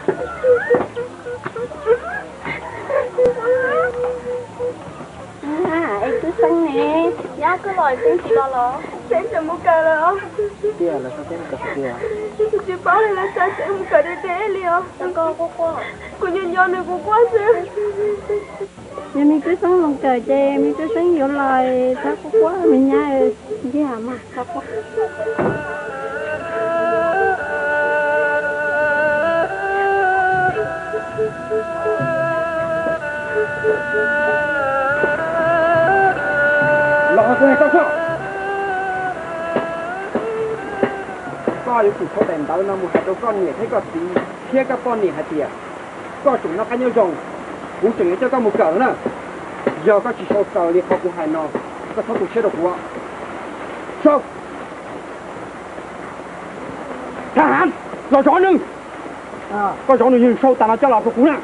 Es Tub Xeeb ne, nyab koj los Xeeb tsis los los? Xeeb tseem mus kawm lawm. Tiag, lawv xa Xeeb mus kawm tiag. Kuv tsis paub li, lawv xa Xeeb mus kawm deb deb li os. Kuv nco nco nws kuv quaj xwb. Yog me Tub Xeeb mus kawm ces me Tub Xeeb yuav los txhob quaj quaj, me nyab ntxiag mas txhob quaj. Los kuv hais koj, koj yuav tsum sau daim ntawv no mus hais rau koj niam thiab koj txiv thiab koj poj niam hais tias koj tseem noj qab nyob zoo, kuv tseem yuav coj koj mus kawm na. Yog koj tsis sau raws li qhov kuv hais no, koj txhob tu siab rau kuv. Sau. Thaj ham, los zov nws. Koj zov nws, sau tas no coj los rau kuv na.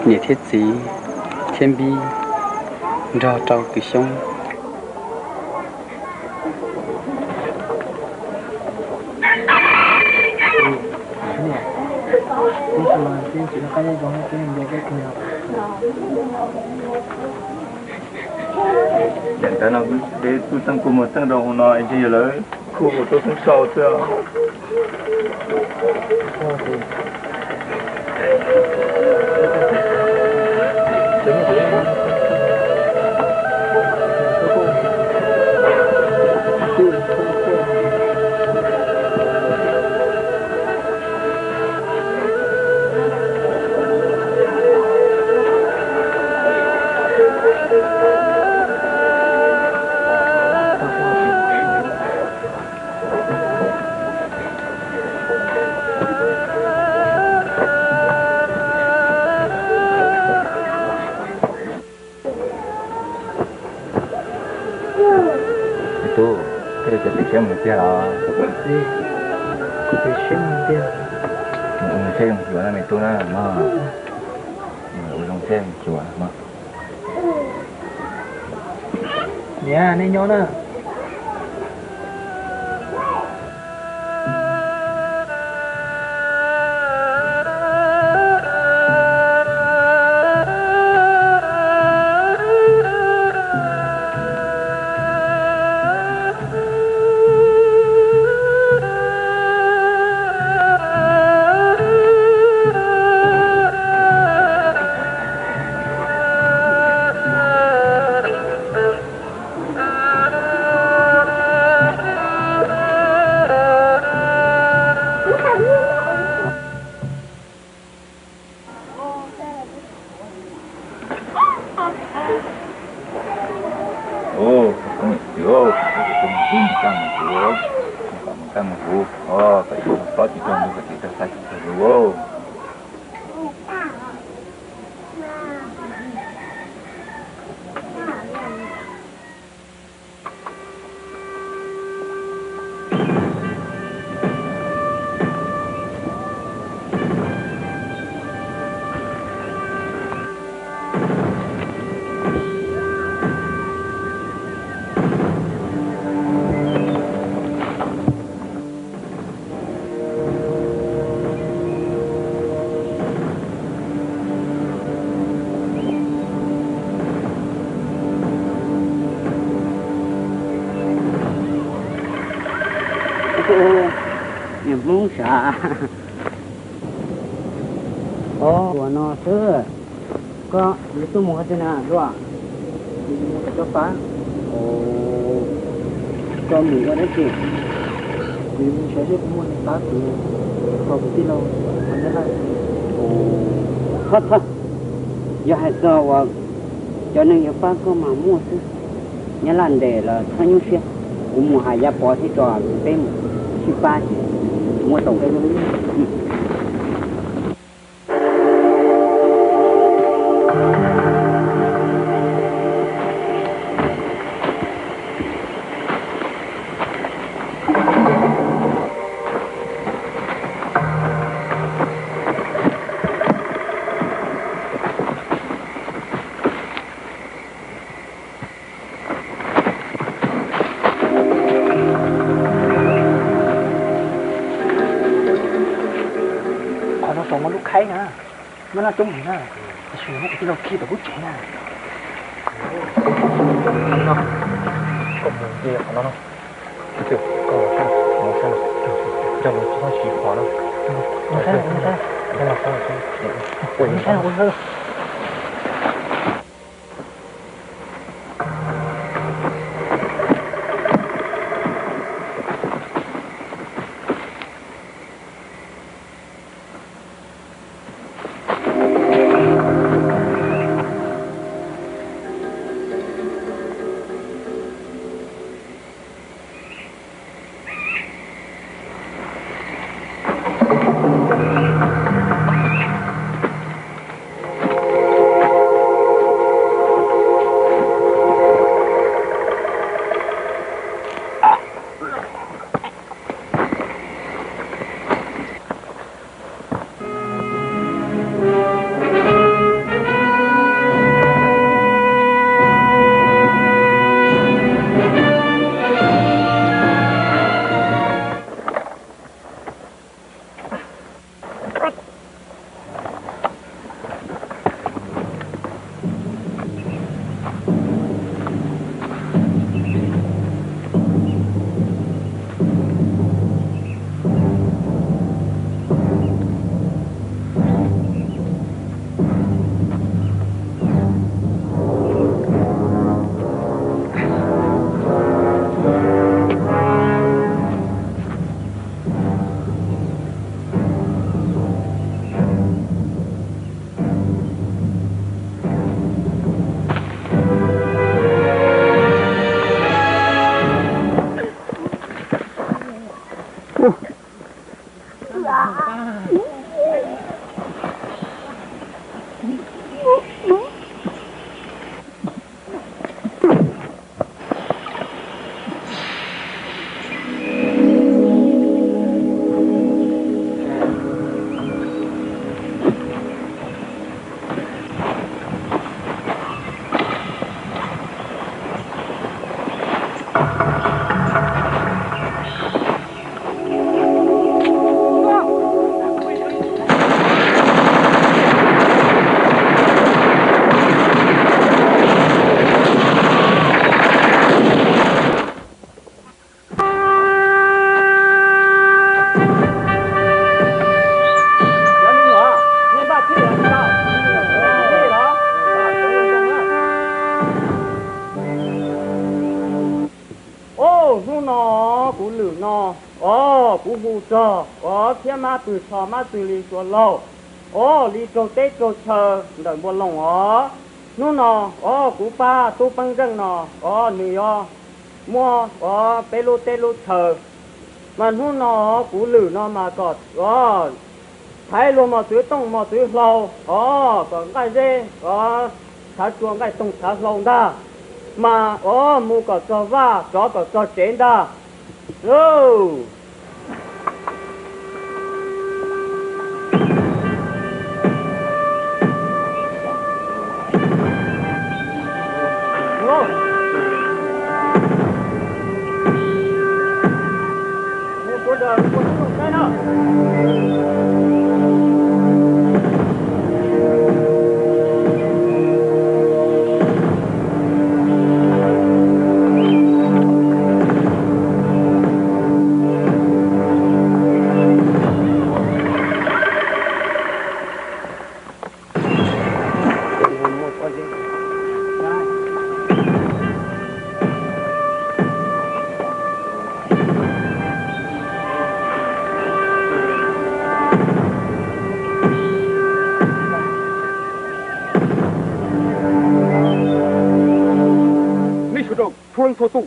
Niam thiab txiv thiab Npib nrog rau Kwv Xyoob. Yam ntawd no peb tuaj teeb kua muag teeb rau hauv no es ntshe yog lawv khuj ua rau Xeeb sau xwb. Me tub, koj cov pem siab mus tiag los? Pem siab mus tiag. Mus ua zoo xyuas na me tub na mog. Mus ua zoo xyuas mog. Niam, nej nyob na. Niag Hmoob sav. Os, ua no xwb. Koj yuav tuaj mus qhov twg na Duaj? Koj mus ua dab tsi? Kuv yuav mus saib seb puas muaj neeg pab kuv, kuv tij laug. Txhob txhob, yog hais txog uas cov neeg yuav pab koj mas muaj xwb. Nyab Laj ntes los txhob nyuaj siab, kuv mus hais Yaj Pov thiab tso peb mus sib pab ces muab tau. Qhov no tau muaj lub khaib na, muaj noj coob heev na, tab sis muaj kuv tij laug khi tom lub tsev na. Koj mus nce qhov no no, koj mus saib, mus saib, coj lus tsis txhob siv qhov no. Os, hnub no kuv lwm no, os, kuv hu txog os thiab mab pwg tsho mab txwg li suav laug, os, li raug teb raug chaw ntawm Npua Loos os. Hnub no, os, kuv pab tub Peeb Zeej no, os, nws yuav muab, os, peb lub teb lub chaw. Mas hnub no kuv lwm no mas kom, os, thaiv luag mos txwv tooj mos txwv hlau, os, kom nqaij zeb, os, tshav tsua nqaij toog tshav hlau ntag. Mas, os, mus kom txog vaj, rov kom txog tsev ntag. Txheeb txhua tus,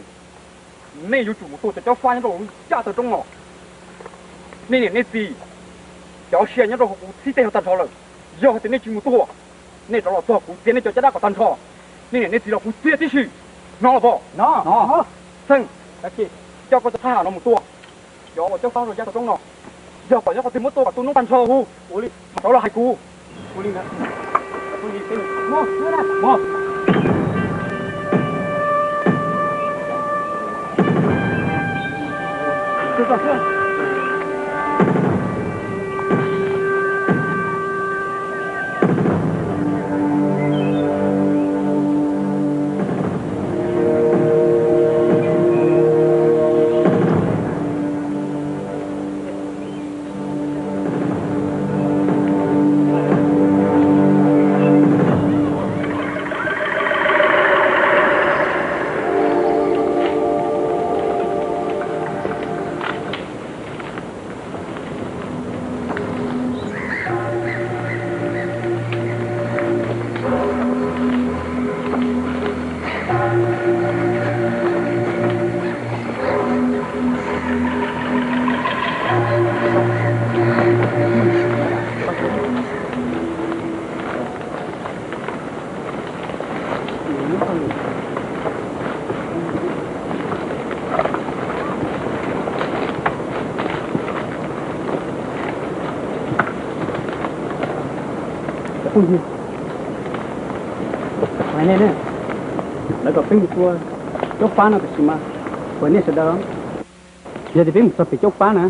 nej yuav tsum mus tua cov caub fab nyob rau hauv caj taw roob no. Nej niam nej txiv, cov sia nyob rau hauv kuv txhib teg no tag nrho lawm. Yog hais tias nej tsis mus tua, nej rov los txog kuv txiav nej cov caj dab kom tag nrho. Nej niam nej txiv los kuv txiav tib si. Hnov los pom? Xeeb, coj koj cov thab ham no mus tua cov uas caub fab rau caj taw roob no. Yog pom nyob qhov twg muab tua kom tu noob tag nrho hu, rov los hais kuv. Lawv kom peb mus tua caub fab no tab sis mas, ua nej sawv daws, yog tias peb mus txog pem caub fab na,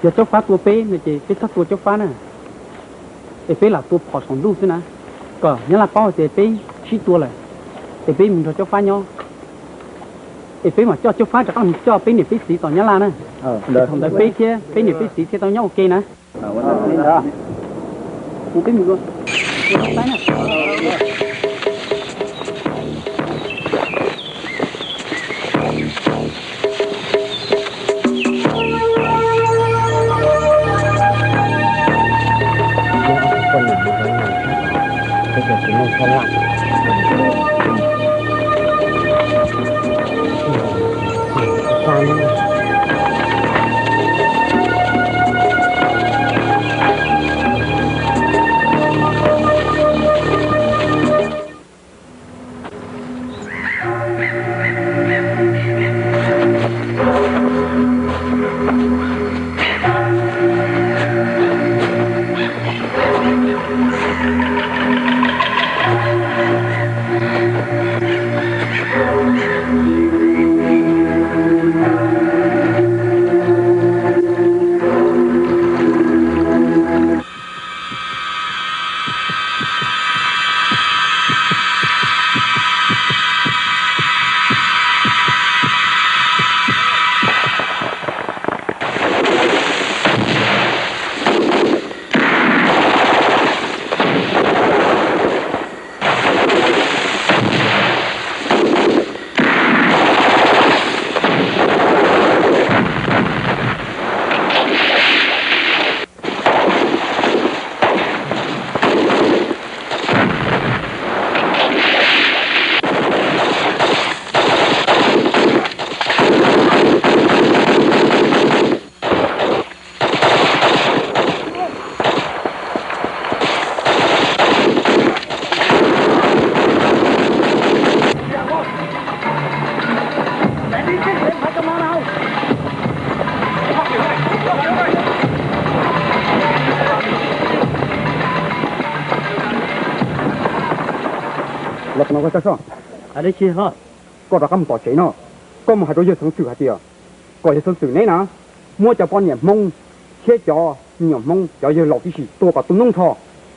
yog caub fab tua peb no ces peb txhob tua caub fab na, es peb lam tua phom saum ntuj xwb na, kom nyab laj paub hais tias peb sib tua lawm, es peb mus nrog caub fab nyob, es peb mam coj caub fab rov qab mus coj peb niam peb txiv tom nyab laj na. Thaum ntawd peb thiab peb niam peb txiv thiaj tau nyob ua ke na. Los no koj Txawj Soj, koj rov qab mus tom tsev no, koj mus hais rau yawg Xeev Xwm hais tias kom yawg Xeev Xwm neb na, muab cov poj niam Hmoob thiab cov me nyuam Hmoob cov yawg laus tib si tua kom tu noob nrho.